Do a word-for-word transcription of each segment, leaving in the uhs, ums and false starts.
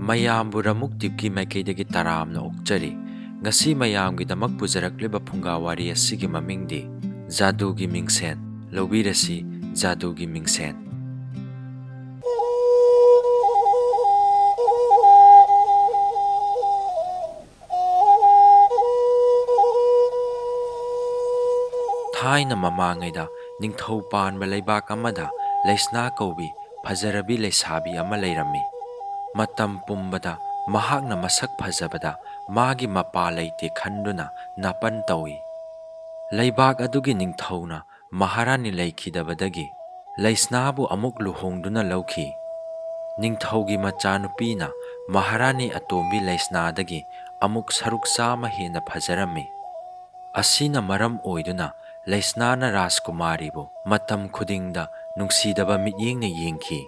ꯃꯌꯥꯝꯕꯨ ꯔꯃꯨꯛ ꯗꯤꯞꯀꯤ ꯃꯥꯏꯀꯩꯗꯒꯤ ꯇꯔꯥꯝꯅ ꯑꯣꯛꯆꯔꯤ꯫ ꯉꯁꯤ ꯃꯌꯥꯝꯒꯤꯗꯃꯛ ꯄꯨꯖꯔꯛꯂꯤꯕ ꯐꯨꯡꯒꯥ ꯋꯥꯔꯤ ꯑꯁꯤꯒꯤ ꯃꯃꯤꯡꯗꯤ ꯖꯥꯗꯨꯒꯤ ꯃꯤꯡꯁꯦꯟ꯫ ꯂꯧꯕꯤꯔꯁꯤ ꯖꯥꯗꯨꯒꯤ ꯃꯤꯡꯁꯦꯟ꯫ ꯊꯥꯏꯅ ꯃꯃꯥꯡꯉꯩꯗ ꯅꯤꯡꯊꯧ ꯄꯥꯟꯕ ꯂꯩꯕꯥꯛ ꯑꯃꯗ ꯂꯩꯁꯅꯥ ꯀꯧꯕꯤ ꯐꯖꯔꯕꯤ ꯂꯩꯁꯥꯕꯤ ꯑꯃ ꯂꯩꯔꯝꯃꯤ꯫ ꯃꯇꯝ ꯄꯨꯝꯕꯗ ꯃꯍꯥꯛꯅ ꯃꯁꯛ ꯐꯖꯕꯗ ꯃꯥꯒꯤ ꯃꯄꯥ ꯂꯩꯇꯦ ꯈꯟꯗꯨꯅ ꯅꯥꯄꯟ ꯇꯧꯏ꯫ ꯂꯩꯕꯥꯛ ꯑꯗꯨꯒꯤ ꯅꯤꯡꯊꯧꯅ ꯃꯍꯥꯔꯥꯅꯤ ꯂꯩꯈꯤꯗꯕꯗꯒꯤ ꯂꯩꯁꯅꯥꯕꯨ ꯑꯃꯨꯛ ꯂꯨꯍꯣꯡꯗꯨꯅ ꯂꯧꯈꯤ꯫ ꯅꯤꯡꯊꯧꯒꯤ ꯃꯆꯥꯅꯨꯄꯤꯅ ꯃꯍꯥꯔꯥꯅꯤ ꯑꯇꯣꯝꯕꯤ ꯂꯩꯁꯅꯥꯗꯒꯤ ꯑꯃꯨꯛ ꯁꯔꯨꯛ ꯆꯥꯝꯃ ꯍꯦꯟꯅ ꯐꯖꯔꯝꯃꯤ꯫ ꯑꯁꯤꯅ ꯃꯔꯝ ꯑꯣꯏꯗꯨꯅ ꯂꯩꯁꯅꯥꯅ ꯔꯥꯖꯀꯨꯃꯥꯔꯤꯕꯨ ꯃꯇꯝ ꯈꯨꯗꯤꯡꯗ ꯅꯨꯡꯁꯤꯗꯕ ꯃꯤꯠꯌꯦꯡꯅ ꯌꯦꯡꯈꯤ꯫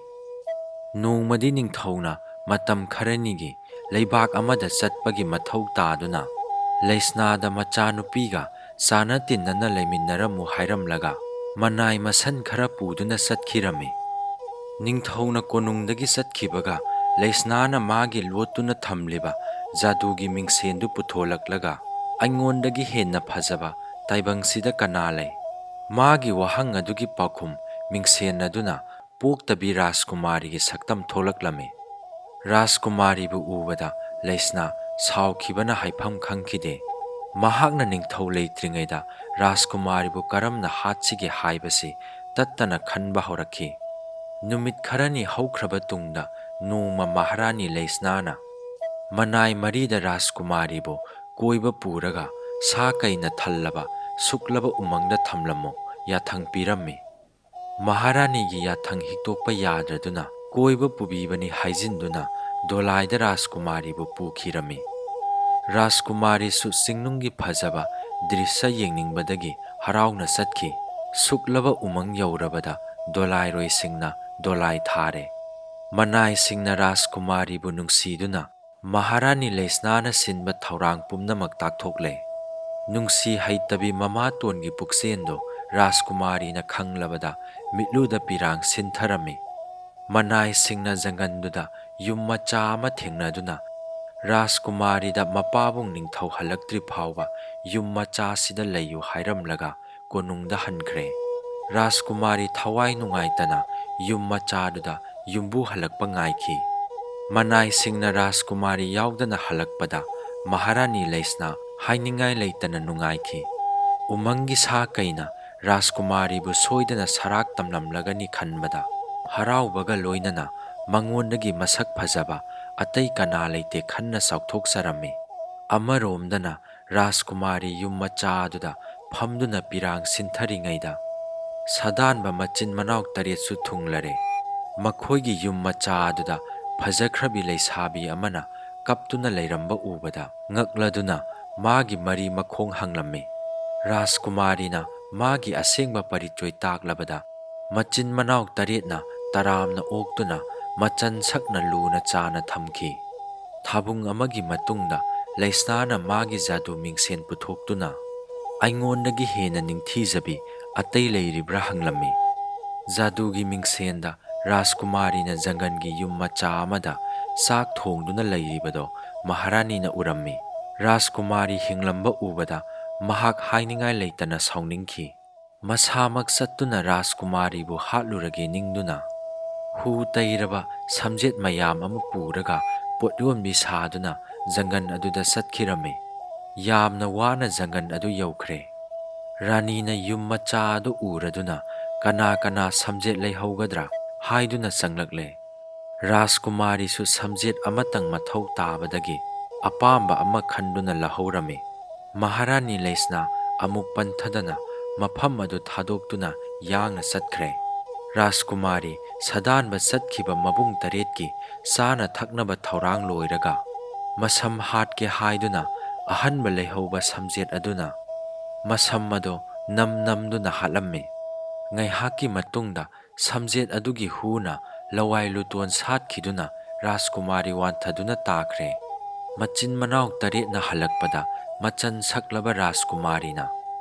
ꯅꯣꯡꯃꯗꯤ ꯅꯤꯡꯊꯧꯅ ꯃꯇꯝ ꯈꯔꯅꯤꯒꯤ ꯂꯩꯕꯥꯛ ꯑꯃꯗ ꯆꯠꯄꯒꯤ ꯃꯊꯧ ꯇꯥꯗꯨꯅ ꯂꯩꯁꯅꯥꯗ ꯃꯆꯥꯅꯨꯄꯤꯒ ꯆꯥꯅ ꯇꯤꯟꯅꯅ ꯂꯩꯃꯤꯟꯅꯔꯝꯃꯨ ꯍꯥꯏꯔꯝꯂꯒ ꯃꯅꯥꯏ ꯃꯁꯟ ꯈꯔ ꯄꯨꯗꯨꯅ ꯆꯠꯈꯤꯔꯝꯃꯤ꯫ ꯅꯤꯡꯊꯧꯅ ꯀꯣꯅꯨꯡꯗꯒꯤ ꯆꯠꯈꯤꯕꯒ ꯂꯩꯁꯅꯥꯅ ꯃꯥꯒꯤ ꯂꯣꯠꯇꯨꯅ ꯊꯝꯂꯤꯕ ꯖꯥꯗꯨꯒꯤ ꯃꯤꯡꯁꯦꯟꯗꯨ ꯄꯨꯊꯣꯂꯛꯂꯒ ꯑꯩꯉꯣꯟꯗꯒꯤ ꯍꯦꯟꯅ ꯐꯖꯕ ꯇꯥꯏꯕꯪꯁꯤꯗ ꯀꯅꯥ ꯂꯩ? ꯃꯥꯒꯤ ꯋꯥꯍꯪ ꯑꯗꯨꯒꯤ ꯄꯥꯎꯈꯨꯝ ꯃꯤꯡꯁꯦꯟ ꯑꯗꯨꯅ ꯄꯣꯛꯇꯕꯤ ꯔꯥꯖꯀꯨꯃꯥꯔꯤꯒꯤ ꯁꯛꯇꯝ ꯊꯣꯛꯂꯛꯂꯝꯃꯤ꯫ ꯔꯥꯖꯀꯨꯃꯥꯔꯤꯕꯨ ꯎꯕꯗ ꯂꯩꯁꯅꯥ ꯁꯥꯎꯈꯤꯕꯅ ꯍꯥꯏꯐꯝ ꯈꯪꯈꯤꯗꯦ꯫ ꯃꯍꯥꯛꯅ ꯅꯤꯡꯊꯧ ꯂꯩꯇ꯭ꯔꯤꯉꯩꯗ ꯔꯥꯖꯀꯨꯃꯥꯔꯤꯕꯨ ꯀꯔꯝꯅ ꯍꯥꯠꯁꯤꯒꯦ ꯍꯥꯏꯕꯁꯤ ꯇꯠꯇꯅ ꯈꯟꯕ ꯍꯧꯔꯛꯈꯤ꯫ ꯅꯨꯃꯤꯠ ꯈꯔꯅꯤ ꯍꯧꯈ꯭ꯔꯕ ꯇꯨꯡꯗ ꯅꯣꯡꯃ ꯃꯍꯥꯔꯥꯅꯤ ꯂꯩꯁꯅꯥꯅ ꯃꯅꯥꯏ ꯃꯔꯤꯗ ꯔꯥꯖꯀꯨꯃꯥꯔꯤꯕꯨ ꯀꯣꯏꯕ ꯄꯨꯔꯒ ꯁꯥ ꯀꯩꯅ ꯊꯜꯂꯕ ꯁꯨꯛꯂꯕ ꯎꯃꯪꯗ ꯊꯝꯂꯝꯃꯨ ꯌꯥꯊꯪ ꯄꯤꯔꯝꯃꯤ꯫ ꯃꯍꯥꯔꯥꯅꯤꯒꯤ ꯌꯥꯊꯪ ꯍꯤꯛꯇꯣꯛꯄ ꯌꯥꯗ꯭ꯔꯗꯨꯅ ꯀꯣꯏꯕ ꯄꯨꯕꯤꯕꯅꯤ ꯍꯥꯏꯖꯤꯟꯗꯨꯅ ꯗꯣꯂꯥꯏꯗ ꯔꯥꯖꯀꯨꯃꯥꯔꯤꯕꯨ ꯄꯨꯈꯤꯔꯝꯃꯤ꯫ ꯔꯥꯖꯀꯨꯃꯥꯔꯤꯁꯨ ꯆꯤꯡꯅꯨꯡꯒꯤ ꯐꯖꯕ ꯗ꯭ꯔꯤꯁ꯭ꯌ ꯌꯦꯡꯅꯤꯡꯕꯗꯒꯤ ꯍꯔꯥꯎꯅ ꯆꯠꯈꯤ꯫ ꯁꯨꯛꯂꯕ ꯎꯃꯪ ꯌꯧꯔꯕꯗ ꯗꯣꯂꯥꯏꯔꯣꯏꯁꯤꯡꯅ ꯗꯣꯂꯥꯏ ꯊꯥꯔꯦ꯫ ꯃꯅꯥꯏꯁꯤꯡꯅ ꯔꯥꯖꯀꯨꯃꯥꯔꯤꯕꯨ ꯅꯨꯡꯁꯤꯗꯨꯅ ꯃꯍꯥꯔꯥꯅꯤ ꯂꯩꯁꯅꯥꯅ ꯁꯤꯟꯕ ꯊꯧꯔꯥꯡ ꯄꯨꯝꯅꯃꯛ ꯇꯥꯛꯊꯣꯛꯂꯦ꯫ ꯅꯨꯡꯁꯤ ꯍꯩꯇꯕꯤ ꯃꯃꯥꯇꯣꯟꯒꯤ ꯄꯨꯛꯆꯦꯟꯗꯨ ꯔꯥꯖꯀꯨꯃꯥꯔꯤꯅ ꯈꯪꯂꯕꯗ ꯃꯤꯠꯂꯨꯗ ꯄꯤꯔꯥꯡ ꯁꯤꯟꯊꯔꯝꯃꯤ꯫ ꯃꯅꯥꯏꯁꯤꯡꯅ ꯖꯪꯒꯟꯗꯨꯗ ꯌꯨꯝ ꯃꯆꯥ ꯑꯃ ꯊꯦꯡꯅꯗꯨꯅ ꯔꯥꯖꯀꯨꯃꯥꯔꯤꯗ ꯃꯄꯥꯕꯨꯡ ꯅꯤꯡꯊꯧ ꯍꯜꯂꯛꯇ꯭ꯔꯤ ꯐꯥꯎꯕ ꯌꯨꯝ ꯃꯆꯥꯁꯤꯗ ꯂꯩꯌꯨ ꯍꯥꯏꯔꯝꯂꯒ ꯀꯣꯅꯨꯡꯗ ꯍꯟꯈ꯭ꯔꯦ꯫ ꯔꯥꯖꯀꯨꯃꯥꯔꯤ ꯊꯋꯥꯏ ꯅꯨꯡꯉꯥꯏꯇꯅ ꯌꯨꯝ ꯃꯆꯥꯗꯨꯗ ꯌꯨꯝꯕꯨ ꯍꯜꯂꯛꯄ ꯉꯥꯏꯈꯤ꯫ ꯃꯅꯥꯏꯁꯤꯡꯅ ꯔꯥꯖꯀꯨꯃꯥꯔꯤ ꯌꯥꯎꯗꯅ ꯍꯜꯂꯛꯄꯗ ꯃꯍꯥꯔꯥꯅꯤ ꯂꯩꯁꯅꯥ ꯍꯥꯏꯅꯤꯡꯉꯥꯏ ꯂꯩꯇꯅ ꯅꯨꯡꯉꯥꯏꯈꯤ꯫ ꯎꯃꯪꯒꯤ ꯁꯥ ꯀꯩꯅ ꯔꯥꯖꯀꯨꯃꯥꯔꯤꯕꯨ ꯁꯣꯏꯗꯅ ꯁꯔꯥꯛ ꯇꯝꯂꯝꯂꯒꯅꯤ ꯈꯟꯕꯗ ꯍꯔꯥꯎꯕꯒ ꯂꯣꯏꯅꯅ ꯃꯉꯣꯟꯗꯒꯤ ꯃꯁꯛ ꯐꯖꯕ ꯑꯇꯩ ꯀꯅꯥ ꯂꯩꯇꯦ ꯈꯟꯅ ꯆꯥꯎꯊꯣꯛꯆꯔꯝꯃꯤ꯫ ꯑꯃꯔꯣꯝꯗꯅ ꯔꯥꯖꯀꯨꯃꯥꯔꯤ ꯌꯨꯝ ꯃꯆꯥ ꯑꯗꯨꯗ ꯐꯝꯗꯨꯅ ꯄꯤꯔꯥꯡ ꯁꯤꯟꯊꯔꯤꯉꯩꯗ ꯁꯥꯗꯥꯟꯕ ꯃꯆꯤꯟ ꯃꯅꯥꯎ ꯇꯔꯦꯠꯁꯨ ꯊꯨꯡꯂꯔꯦ꯫ ꯃꯈꯣꯏꯒꯤ ꯌꯨꯝ ꯃꯆꯥ ꯑꯗꯨꯗ ꯐꯖꯈ꯭ꯔꯕꯤ ꯂꯩꯁꯥꯕꯤ ꯑꯃꯅ ꯀꯞꯇꯨꯅ ꯂꯩꯔꯝꯕ ꯎꯕꯗ ꯉꯛꯂꯗꯨꯅ ꯃꯥꯒꯤ ꯃꯔꯤ ꯃꯈꯣꯡ ꯍꯪꯂꯝꯃꯤ꯫ ꯔꯥꯖꯀꯨꯃꯥꯔꯤꯅ ꯃꯥꯒꯤ ꯑꯁꯦꯡꯕ ꯄꯔꯤꯆꯣꯏ ꯇꯥꯛꯂꯕꯗ ꯃꯆꯤꯟ ꯃꯅꯥꯎ ꯇꯔꯦꯠꯅ ꯇꯔꯥꯝꯅ ꯑꯣꯛꯇꯨꯅ ꯃꯆꯟ ꯁꯛꯅ ꯂꯨꯅ ꯆꯥꯅ ꯊꯝꯈꯤ꯫ ꯊꯥꯕꯨꯡ ꯑꯃꯒꯤ ꯃꯇꯨꯡꯗ ꯂꯩꯁꯅꯥꯅ ꯃꯥꯒꯤ ꯖꯥꯗꯨ ꯃꯤꯡꯁꯦꯟ ꯄꯨꯊꯣꯛꯇꯨꯅ ꯑꯩꯉꯣꯟꯗꯒꯤ ꯍꯦꯟꯅ ꯅꯤꯡꯊꯤꯖꯕꯤ ꯑꯇꯩ ꯂꯩꯔꯤꯕ꯭ꯔꯥ ꯍꯪꯂꯝꯃꯤ꯫ ꯖꯥꯗꯨꯒꯤ ꯃꯤꯡꯁꯦꯟꯗ ꯔꯥꯖꯀꯨꯃꯥꯔꯤꯅ ꯖꯪꯒꯜꯒꯤ ꯌꯨꯝ ꯃꯆꯥ ꯑꯃꯗ ꯆꯥꯛ ꯊꯣꯡꯗꯨꯅ ꯂꯩꯔꯤꯕꯗꯣ ꯃꯍꯥꯔꯥꯅꯤꯅ ꯎꯔꯝꯃꯤ꯫ ꯔꯥꯖꯀꯨꯃꯥꯔꯤ ꯍꯤꯡꯂꯝꯕ ꯎꯕꯗ ꯃꯍꯥꯛ ꯍꯥꯏꯅꯤꯡꯉꯥꯏ ꯂꯩꯇꯅ ꯁꯥꯎꯅꯤꯡꯈꯤ꯫ ꯃꯁꯥꯃꯛ ꯆꯠꯇꯨꯅ ꯔꯥꯖꯀꯨꯃꯥꯔꯤꯕꯨ ꯍꯥꯠꯂꯨꯔꯒꯦ ꯅꯤꯡꯗꯨꯅ ꯍꯨ ꯇꯩꯔꯕ ꯁꯝꯖꯦꯠ ꯃꯌꯥꯝ ꯑꯃ ꯄꯨꯔꯒ ꯄꯣꯠꯌꯣꯟꯕꯤ ꯁꯥꯗꯨꯅ ꯖꯪꯒꯜ ꯑꯗꯨꯗ ꯆꯠꯈꯤꯔꯝꯃꯤ꯫ ꯌꯥꯝꯅ ꯋꯥꯅ ꯖꯪꯒꯜ ꯑꯗꯨ ꯌꯧꯈ꯭ꯔꯦ꯫ ꯔꯥꯅꯤꯅ ꯌꯨꯝ ꯃꯆꯥ ꯑꯗꯨ ꯎꯔꯗꯨꯅ ꯀꯅꯥ ꯀꯅꯥ ꯁꯝꯖꯦꯠ ꯂꯩꯍꯧꯒꯗ꯭ꯔꯥ ꯍꯥꯏꯗꯨꯅ ꯆꯪꯂꯛꯂꯦ꯫ ꯔꯥꯖꯀꯨꯃꯥꯔꯤꯁꯨ ꯁꯝꯖꯦꯠ ꯑꯃꯇꯪ ꯃꯊꯧ ꯇꯥꯕꯗꯒꯤ ꯑꯄꯥꯝꯕ ꯑꯃ ꯈꯟꯗꯨꯅ ꯂꯧꯍꯧꯔꯝꯃꯤ꯫ ꯃꯍꯥꯔꯥꯅꯤ ꯂꯩꯁꯅꯥ ꯑꯃꯨꯛ ꯄꯟꯊꯗꯅ ꯃꯐꯝ ꯑꯗꯨ ꯊꯥꯗꯣꯛꯇꯨꯅ ꯌꯥꯡꯅ ꯆꯠꯈ꯭ꯔꯦ꯫ ꯔꯥꯖꯀꯨꯃꯥꯔꯤ ꯁꯥꯗꯥꯟꯕ ꯆꯠꯈꯤꯕ ꯃꯕꯨꯡ ꯇꯔꯦꯠꯀꯤ ꯆꯥꯅ ꯊꯛꯅꯕ ꯊꯧꯔꯥꯡ ꯂꯣꯏꯔꯒ ꯃꯁꯝ ꯍꯥꯠꯀꯦ ꯍꯥꯏꯗꯨꯅ ꯑꯍꯟꯕ ꯂꯩꯍꯧꯕ ꯁꯝꯖꯦꯠ ꯑꯗꯨꯅ ꯃꯁꯝ ꯑꯗꯨ ꯅꯝ ꯅꯝꯗꯨꯅ ꯍꯥꯠꯂꯝꯃꯤ꯫ ꯉꯥꯏꯍꯥꯛꯀꯤ ꯃꯇꯨꯡꯗ ꯁꯝꯖꯦꯠ ꯑꯗꯨꯒꯤ ꯍꯨꯅ ꯂꯋꯥꯏ ꯂꯨꯇꯣꯟ ꯁꯥꯠꯈꯤꯗꯨꯅ ꯔꯥꯖꯀꯨꯃꯥꯔꯤ ꯋꯥꯟꯊꯗꯨꯅ ꯇꯥꯈ꯭ꯔꯦ꯫ ꯃꯆꯤꯟ ꯃꯅꯥꯎ ꯇꯔꯦꯠꯅ ꯍꯜꯂꯛꯄꯗ ꯃꯆꯟ ꯁꯛꯂꯕ ꯔꯥꯖꯀꯨꯃꯥꯔꯤꯅ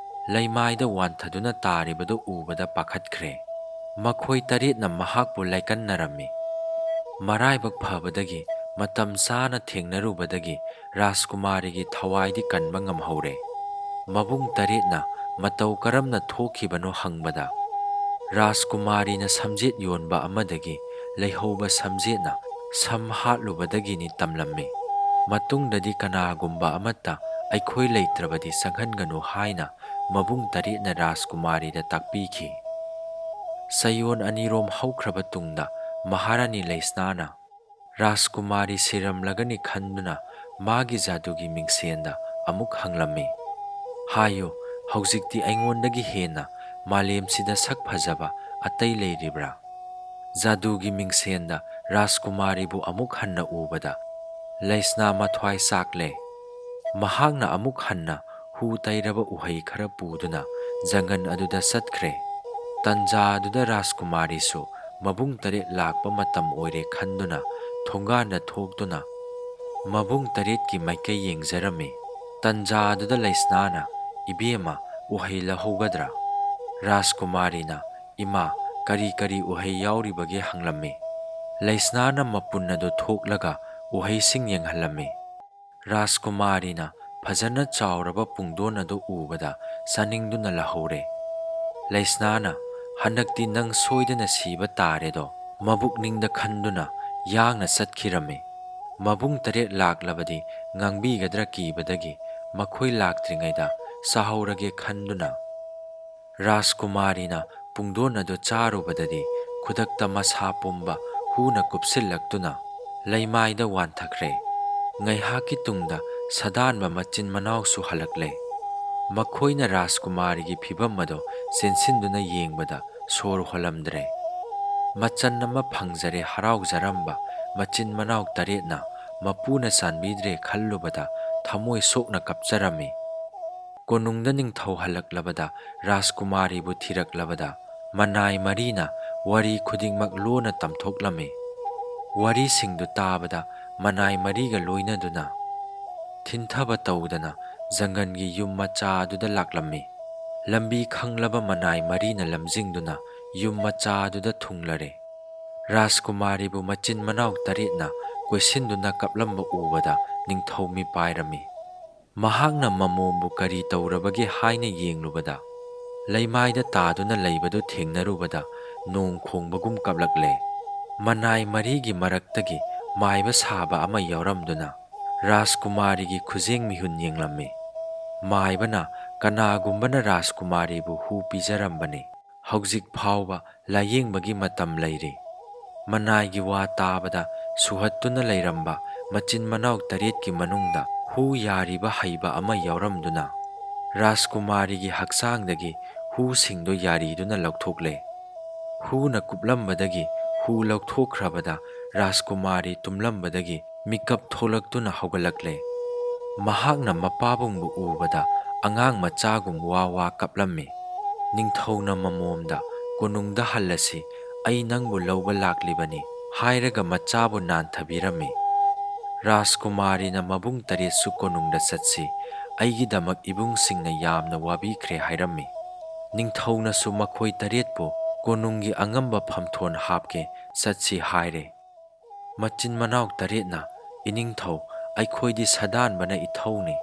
ꯂꯩꯃꯥꯏꯗ ꯋꯥꯟꯊꯗꯨꯅ ꯇꯥꯔꯤꯕꯗꯨ ꯎꯕꯗ ꯄꯥꯈꯠꯈ꯭ꯔꯦ꯫ ꯃꯈꯣꯏ ꯇꯔꯦꯠꯅ ꯃꯍꯥꯛꯄꯨ ꯂꯥꯏꯀꯟꯅꯔꯝꯃꯤ꯫ ꯃꯔꯥꯏꯕꯛ ꯐꯕꯗꯒꯤ ꯃꯇꯝ ꯆꯥꯅ ꯊꯦꯡꯅꯔꯨꯕꯗꯒꯤ ꯔꯥꯖꯀꯨꯃꯥꯔꯤꯒꯤ ꯊꯋꯥꯏꯗꯤ ꯀꯟꯕ ꯉꯝꯍꯧꯔꯦ꯫ ꯃꯕꯨꯡ ꯇꯔꯦꯠꯅ ꯃꯇꯧ ꯀꯔꯝꯅ ꯊꯣꯛꯈꯤꯕꯅꯣ ꯍꯪꯕꯗ, ꯔꯥꯖꯀꯨꯃꯥꯔꯤꯅ ꯁꯝꯖꯦꯠ ꯌꯣꯟꯕ ꯑꯃꯗꯒꯤ ꯂꯩꯍꯧꯕ ꯁꯝꯖꯦꯠꯅ ꯁꯝ ꯍꯥꯠꯂꯨꯕꯗꯒꯤꯅꯤ ꯇꯝꯂꯝꯃꯤ꯫ ꯃꯇꯨꯡꯗꯗꯤ ꯀꯅꯥꯒꯨꯝꯕ ꯑꯃꯠꯇ ꯑꯩꯈꯣꯏ ꯂꯩꯇ꯭ꯔꯕꯗꯤ ꯆꯪꯍꯟꯒꯅꯨ ꯍꯥꯏꯅ ꯃꯕꯨꯡ ꯇꯔꯦꯠꯅ ꯔꯥꯖꯀꯨꯃꯥꯔꯤꯗ ꯇꯥꯛꯄꯤꯈꯤ꯫ ꯆꯌꯣꯜ ꯑꯅꯤꯔꯣꯝ ꯍꯧꯈ꯭ꯔꯕ ꯇꯨꯡꯗ ꯃꯍꯥꯔꯥꯅꯤ ꯂꯩꯁꯅꯥꯅ ꯔꯥꯖꯀꯨꯃꯥꯔꯤ ꯁꯤꯔꯝꯂꯒꯅꯤ ꯈꯟꯗꯨꯅ ꯃꯥꯒꯤ ꯖꯥꯗꯨꯒꯤ ꯃꯤꯡꯁꯦꯟꯗ ꯑꯃꯨꯛ ꯍꯪꯂꯝꯃꯤ, "ꯍꯥꯏꯌꯨ, ꯍꯧꯖꯤꯛꯇꯤ ꯑꯩꯉꯣꯟꯗꯒꯤ ꯍꯦꯟꯅ ꯃꯥꯂꯦꯝꯁꯤꯗ ꯁꯛ ꯐꯖꯕ ꯑꯇꯩ ꯂꯩꯔꯤꯕ꯭ꯔꯥ?" ꯖꯥꯗꯨꯒꯤ ꯃꯤꯡꯁꯦꯟꯗ ꯔꯥꯖꯀꯨꯃꯥꯔꯤꯕꯨ ꯑꯃꯨꯛ ꯍꯟꯅ ꯎꯕꯗ ꯂꯩꯁꯅꯥ ꯃꯊ꯭ꯋꯥꯏ ꯆꯥꯛꯂꯦ꯫ ꯃꯍꯥꯛꯅ ꯑꯃꯨꯛ ꯍꯟꯅ ꯍꯨ ꯇꯩꯔꯕ ꯎꯍꯩ ꯈꯔ ꯄꯨꯗꯨꯅ ꯖꯪꯒꯜ ꯑꯗꯨꯗ ꯆꯠꯈ꯭ꯔꯦ꯫ ꯇꯟꯖꯥ ꯑꯗꯨꯗ ꯔꯥꯖꯀꯨꯃꯥꯔꯤꯁꯨ ꯃꯕꯨꯡ ꯇꯔꯦꯠ ꯂꯥꯛꯄ ꯃꯇꯝ ꯑꯣꯏꯔꯦ ꯈꯟꯗꯨꯅ ꯊꯣꯡꯒꯥꯟꯗ ꯊꯣꯛꯇꯨꯅ ꯃꯕꯨꯡ ꯇꯔꯦꯠꯀꯤ ꯃꯥꯏꯀꯩ ꯌꯦꯡꯖꯔꯝꯃꯤ꯫ ꯇꯟꯖꯥ ꯑꯗꯨꯗ ꯂꯩꯁꯅꯥꯅ, "ꯏꯕꯦꯝꯃ, ꯎꯍꯩ ꯂꯧꯍꯧꯒꯗ꯭ꯔꯥ?" ꯔꯥꯖꯀꯨꯃꯥꯔꯤꯅ, "ꯏꯃꯥ, ꯀꯔꯤ ꯀꯔꯤ ꯎꯍꯩ ꯌꯥꯎꯔꯤꯕꯒꯦ?" ꯍꯪꯂꯝꯃꯤ꯫ ꯂꯩꯁꯅꯥꯅ ꯃꯄꯨꯟ ꯑꯗꯨ ꯊꯣꯛꯂꯒ ꯎꯍꯩꯁꯤꯡ ꯌꯦꯡꯍꯜꯂꯝꯃꯤ꯫ ꯔꯥꯖꯀꯨꯃꯥꯔꯤꯅ ꯐꯖꯅ ꯆꯥꯎꯔꯕ ꯄꯨꯡꯗꯣꯟ ꯑꯗꯨ ꯎꯕꯗ ꯆꯥꯅꯤꯡꯗꯨꯅ ꯂꯧꯍꯧꯔꯦ꯫ ꯂꯩꯁꯅꯥꯅ, "ꯍꯟꯗꯛꯇꯤ ꯅꯪ ꯁꯣꯏꯗꯅ ꯁꯤꯕ ꯇꯥꯔꯦꯗꯣ" ꯃꯕꯨꯛꯅꯤꯡꯗ ꯈꯟꯗꯨꯅ ꯌꯥꯡꯅ ꯆꯠꯈꯤꯔꯝꯃꯤ꯫ ꯃꯕꯨꯡ ꯇꯔꯦꯠ ꯂꯥꯛꯂꯕꯗꯤ ꯉꯥꯡꯕꯤꯒꯗ꯭ꯔꯥ ꯀꯤꯕꯗꯒꯤ ꯃꯈꯣꯏ ꯂꯥꯛꯇ꯭ꯔꯤꯉꯩꯗ ꯆꯥꯍꯧꯔꯒꯦ ꯈꯟꯗꯨꯅ ꯔꯥꯖꯀꯨꯃꯥꯔꯤꯅ ꯄꯨꯡꯗꯣꯟ ꯑꯗꯨ ꯆꯥꯔꯨꯕꯗꯗꯤ ꯈꯨꯗꯛꯇ ꯃꯁꯥ ꯄꯨꯝꯕ ꯍꯨꯅ ꯀꯨꯞꯁꯤꯜꯂꯛꯇꯨꯅ ꯂꯩꯃꯥꯏꯗ ꯋꯥꯟꯊꯈ꯭ꯔꯦ꯫ ꯉꯥꯏꯍꯥꯛꯀꯤ ꯇꯨꯡꯗ ꯁꯥꯗꯥꯟꯕ ꯃꯆꯤꯟ ꯃꯅꯥꯎꯁꯨ ꯍꯜꯂꯛꯂꯦ꯫ ꯃꯈꯣꯏꯅ ꯔꯥꯖꯀꯨꯃꯥꯔꯤꯒꯤ ꯐꯤꯚꯝ ꯑꯗꯨ ꯆꯦꯟꯁꯤꯟꯗꯨꯅ ꯌꯦꯡꯕꯗ ꯁꯣꯔ ꯍꯣꯜꯂꯝꯗ꯭ꯔꯦ꯫ ꯃꯆꯟ ꯑꯃ ꯐꯪꯖꯔꯦ ꯍꯔꯥꯎꯖꯔꯝꯕ ꯃꯆꯤꯟ ꯃꯅꯥꯎ ꯇꯔꯦꯠꯅ ꯃꯄꯨꯅ ꯆꯥꯟꯕꯤꯗ꯭ꯔꯦ ꯈꯜꯂꯨꯕꯗ ꯊꯃꯣꯏ ꯁꯣꯛꯅ ꯀꯞꯆꯔꯝꯃꯤ꯫ ꯀꯣꯅꯨꯡꯗ ꯅꯤꯡꯊꯧ ꯍꯜꯂꯛꯂꯕꯗ ꯔꯥꯖꯀꯨꯃꯥꯔꯤꯕꯨ ꯊꯤꯔꯛꯂꯕꯗ ꯃꯅꯥꯏ ꯃꯔꯤꯅ ꯋꯥꯔꯤ ꯈꯨꯗꯤꯡꯃꯛ ꯂꯣꯟꯅ ꯇꯝꯊꯣꯛꯂꯝꯃꯤ꯫ ꯋꯥꯔꯤꯁꯤꯡꯗꯨ ꯇꯥꯕꯗ ꯃꯅꯥꯏ ꯃꯔꯤꯒ ꯂꯣꯏꯅꯗꯨꯅ ꯊꯤꯟꯊꯕ ꯇꯧꯗꯅ ꯖꯪꯒꯜꯒꯤ ꯌꯨꯝ ꯃꯆꯥ ꯑꯗꯨꯗ ꯂꯥꯛꯂꯝꯃꯤ꯫ ꯂꯝꯕꯤ ꯈꯪꯂꯕ ꯃꯅꯥꯏ ꯃꯔꯤꯅ ꯂꯝꯖꯤꯡꯗꯨꯅ ꯌꯨꯝ ꯃꯆꯥ ꯑꯗꯨꯗ ꯊꯨꯡꯂꯔꯦ꯫ ꯔꯥꯖꯀꯨꯃꯥꯔꯤꯕꯨ ꯃꯆꯤꯟ ꯃꯅꯥꯎ ꯇꯔꯦꯠꯅ ꯀꯣꯏꯁꯤꯟꯗꯨꯅ ꯀꯞꯂꯝꯕ ꯎꯕꯗ ꯅꯤꯡꯊꯧ ꯃꯤꯄꯥꯏꯔꯝꯃꯤ꯫ ꯃꯍꯥꯛꯅ ꯃꯃꯣꯝꯕꯨ ꯀꯔꯤ ꯇꯧꯔꯕꯒꯦ ꯍꯥꯏꯅ ꯌꯦꯡꯂꯨꯕꯗ, ꯂꯩꯃꯥꯏꯗ ꯇꯥꯗꯨꯅ ꯂꯩꯕꯗꯨ ꯊꯦꯡꯅꯔꯨꯕꯗ ꯅꯣꯡ ꯈꯣꯡꯕꯒꯨꯝ ꯀꯞꯂꯛꯂꯦ꯫ ꯃꯅꯥꯏ ꯃꯔꯤꯒꯤ ꯃꯔꯛꯇꯒꯤ ꯃꯥꯏꯕ ꯁꯥꯕ ꯑꯃ ꯌꯥꯎꯔꯝꯗꯨꯅ ꯔꯥꯖꯀꯨꯃꯥꯔꯤꯒꯤ ꯈꯨꯖꯦꯡ ꯃꯤꯍꯨꯟ ꯌꯦꯡꯂꯝꯃꯤ꯫ ꯃꯥꯏꯕꯅ, "ꯀꯅꯥꯒꯨꯝꯕꯅ ꯔꯥꯖꯀꯨꯃꯥꯔꯤꯕꯨ ꯍꯨ ꯄꯤꯖꯔꯝꯕꯅꯤ꯫ ꯍꯧꯖꯤꯛ ꯐꯥꯎꯕ ꯂꯥꯌꯦꯡꯕꯒꯤ ꯃꯇꯝ ꯂꯩꯔꯤ꯫" ꯃꯅꯥꯏꯒꯤ ꯋꯥ ꯇꯥꯕꯗ ꯁꯨꯍꯠꯇꯨꯅ ꯂꯩꯔꯝꯕ ꯃꯆꯤꯟ ꯃꯅꯥꯎ ꯇꯔꯦꯠꯀꯤ ꯃꯅꯨꯡꯗ ꯍꯨ ꯌꯥꯔꯤꯕ ꯍꯩꯕ ꯑꯃ ꯌꯥꯎꯔꯝꯗꯨꯅ ꯔꯥꯖꯀꯨꯃꯥꯔꯤꯒꯤ ꯍꯛꯆꯥꯡꯗꯒꯤ ꯍꯨꯁꯤꯡꯗꯨ ꯌꯥꯔꯤꯗꯨꯅ ꯂꯧꯊꯣꯛꯂꯦ꯫ ꯍꯨꯅ ꯀꯨꯞꯂꯝꯕꯗꯒꯤ ꯍꯨ ꯂꯧꯊꯣꯛꯈ꯭ꯔꯕꯗ ꯔꯥꯖꯀꯨꯃꯥꯔꯤ ꯇꯨꯝꯂꯝꯕꯗꯒꯤ ꯃꯤꯀꯞ ꯊꯣꯛꯂꯛꯇꯨꯅ ꯍꯧꯒꯠꯂꯛꯂꯦ꯫ ꯃꯍꯥꯛꯅ ꯃꯄꯥꯕꯨꯡꯕꯨ ꯎꯕꯗ ꯑꯉꯥꯡ ꯃꯆꯥꯒꯨꯝ ꯋꯥ ꯋꯥ ꯀꯞꯂꯝꯃꯤ꯫ ꯅꯤꯡꯊꯧꯅ ꯃꯃꯣꯝꯗ, "ꯀꯣꯅꯨꯡꯗ ꯍꯜꯂꯁꯤ, ꯑꯩ ꯅꯪꯕꯨ ꯂꯧꯕ ꯂꯥꯛꯂꯤꯕꯅꯤ" ꯍꯥꯏꯔꯒ ꯃꯆꯥꯕꯨ ꯅꯥꯟꯊꯕꯤꯔꯝꯃꯤ꯫ ꯔꯥꯖꯀꯨꯃꯥꯔꯤꯅ ꯃꯕꯨꯡ ꯇꯔꯦꯠꯁꯨ ꯀꯣꯅꯨꯡꯗ ꯆꯠꯁꯤ, ꯑꯩꯒꯤꯗꯃꯛ ꯏꯕꯨꯡꯁꯤꯡꯅ ꯌꯥꯝꯅ ꯋꯥꯕꯤꯈ꯭ꯔꯦ ꯍꯥꯏꯔꯝꯃꯤ꯫ ꯅꯤꯡꯊꯧꯅꯁꯨ ꯃꯈꯣꯏ ꯇꯔꯦꯠꯄꯨ ꯀꯣꯅꯨꯡꯒꯤ ꯑꯉꯝꯕ ꯐꯝꯊꯣꯟ ꯍꯥꯞꯀꯦ, ꯆꯠꯁꯤ ꯍꯥꯏꯔꯦ꯫ ꯃꯆꯤꯟ ꯃꯅꯥꯎ ꯇꯔꯦꯠꯅ, "ꯏꯅꯤꯡꯊꯧ, ꯑꯩꯈꯣꯏꯗꯤ ꯁꯥꯗꯥꯟꯕꯅ ꯏꯊꯧꯅꯤ,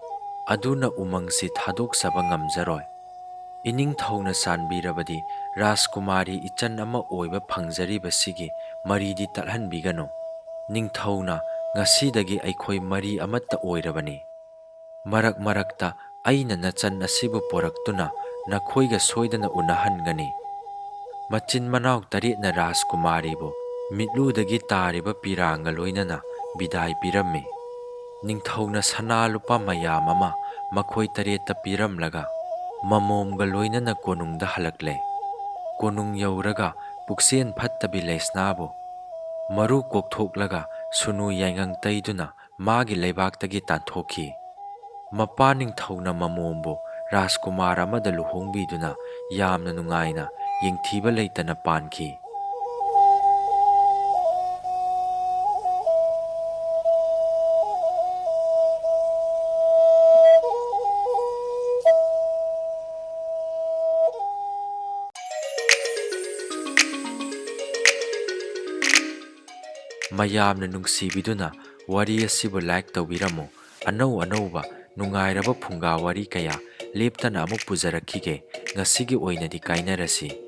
ꯑꯗꯨꯅ ꯎꯃꯪꯁꯤ ꯊꯥꯗꯣꯛꯆꯕ ꯉꯝꯖꯔꯣꯏ꯫ ꯏꯅꯤꯡꯊꯧꯅ ꯆꯥꯟꯕꯤꯔꯕꯗꯤ ꯔꯥꯖꯀꯨꯃꯥꯔꯤ ꯏꯆꯟ ꯑꯃ ꯑꯣꯏꯕ ꯐꯪꯖꯔꯤꯕꯁꯤꯒꯤ ꯃꯔꯤꯗꯤ ꯇꯠꯍꯟꯕꯤꯒꯅꯨ꯫ ꯅꯤꯡꯊꯧꯅ, ꯉꯁꯤꯗꯒꯤ ꯑꯩꯈꯣꯏ ꯃꯔꯤ ꯑꯃꯠꯇ ꯑꯣꯏꯔꯕꯅꯤ꯫ ꯃꯔꯛ ꯃꯔꯛꯇ ꯑꯩꯅ ꯅꯆꯟ ꯑꯁꯤꯕꯨ ꯄꯣꯔꯛꯇꯨꯅ ꯅꯈꯣꯏꯒ ꯁꯣꯏꯗꯅ ꯎꯅꯍꯟꯒꯅꯤ꯫" ꯃꯆꯤꯟ ꯃꯅꯥꯎ ꯇꯔꯦꯠꯅ ꯔꯥꯖꯀꯨꯃꯥꯔꯤꯕꯨ ꯃꯤꯠꯂꯨꯗꯒꯤ ꯇꯥꯔꯤꯕ ꯄꯤꯔꯥꯡꯒ ꯂꯣꯏꯅꯅ ꯕꯤꯗꯥꯏ ꯄꯤꯔꯝꯃꯤ꯫ ꯅꯤꯡꯊꯧꯅ ꯁꯅꯥ ꯂꯨꯄꯥ ꯃꯌꯥꯝ ꯑꯃ ꯃꯈꯣꯏ ꯇꯔꯦꯠꯇ ꯄꯤꯔꯝꯂꯒ ꯃꯃꯣꯝꯒ ꯂꯣꯏꯅꯅ ꯀꯣꯅꯨꯡꯗ ꯍꯜꯂꯛꯂꯦ꯫ ꯀꯣꯅꯨꯡ ꯌꯧꯔꯒ ꯄꯨꯛꯆꯦꯟ ꯐꯠꯇꯕꯤ ꯂꯩꯁꯅꯥꯕꯨ ꯃꯔꯨ ꯀꯣꯛꯊꯣꯛꯂꯒ ꯁꯨꯅꯨ ꯌꯥꯏꯉꯪ ꯇꯩꯗꯨꯅ ꯃꯥꯒꯤ ꯂꯩꯕꯥꯛꯇꯒꯤ ꯇꯥꯟꯊꯣꯛꯈꯤ꯫ ꯃꯄꯥ ꯅꯤꯡꯊꯧꯅ ꯃꯃꯣꯝꯕꯨ ꯔꯥꯖꯀꯨꯃꯥꯔ ꯑꯃꯗ ꯂꯨꯍꯣꯡꯕꯤꯗꯨꯅ ꯌꯥꯝꯅ ꯅꯨꯡꯉꯥꯏꯅ ꯌꯦꯡꯊꯤꯕ ꯂꯩꯇꯅ ꯄꯥꯟꯈꯤ꯫ ꯃꯌꯥꯝꯅ ꯅꯨꯡꯁꯤꯕꯤꯗꯨꯅ ꯋꯥꯔꯤ ꯑꯁꯤꯕꯨ like ꯇꯧꯕꯤꯔꯝꯃꯨ꯫ ꯑꯅꯧ ꯑꯅꯧꯕ ꯅꯨꯡꯉꯥꯏꯔꯕ ꯐꯨꯡꯒꯥ ꯋꯥꯔꯤ ꯀꯌꯥ ꯂꯦꯞꯇꯅ ꯑꯃꯨꯛ ꯄꯨꯖꯔꯛꯈꯤꯒꯦ꯫ ꯉꯁꯤꯒꯤ ꯑꯣꯏꯅꯗꯤ ꯀꯥꯏꯅꯔꯁꯤ꯫